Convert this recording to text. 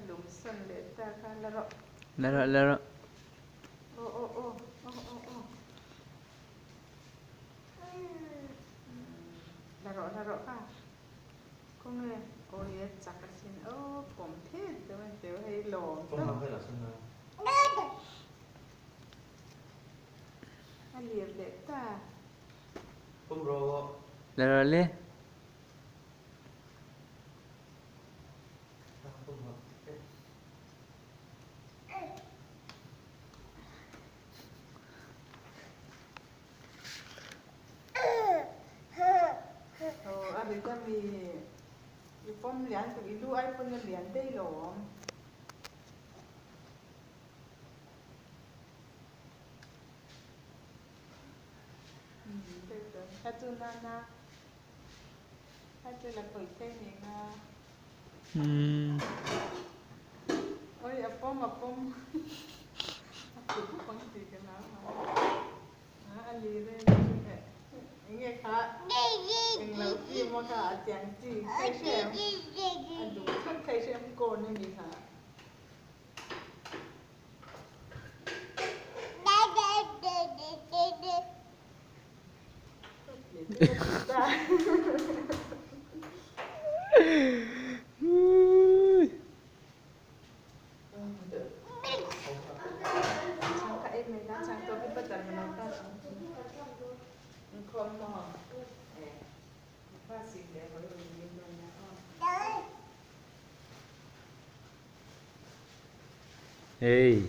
lum sawn leh ta kha la rawh. La rawh la rawh. Aw aw aw aw aw aw. La rawh la rawh kha. Khawnge awi a chak asin aw pawm thet deuh a teu hei lawm tawp. A lir leh ta. La rawh le. Aw a ri ta mi i pawm lian tuk i lu ai pawn a lian daih lo awm. Kha chu nana kha chu la khawih thei ni nga. Oi a pawm a pawm a tlu bawk ang tih ka hlau a a lir e enge kha englo film a kha a chiang chi thei hrem a duh thak thei hrem kawn a ni kha. Hey.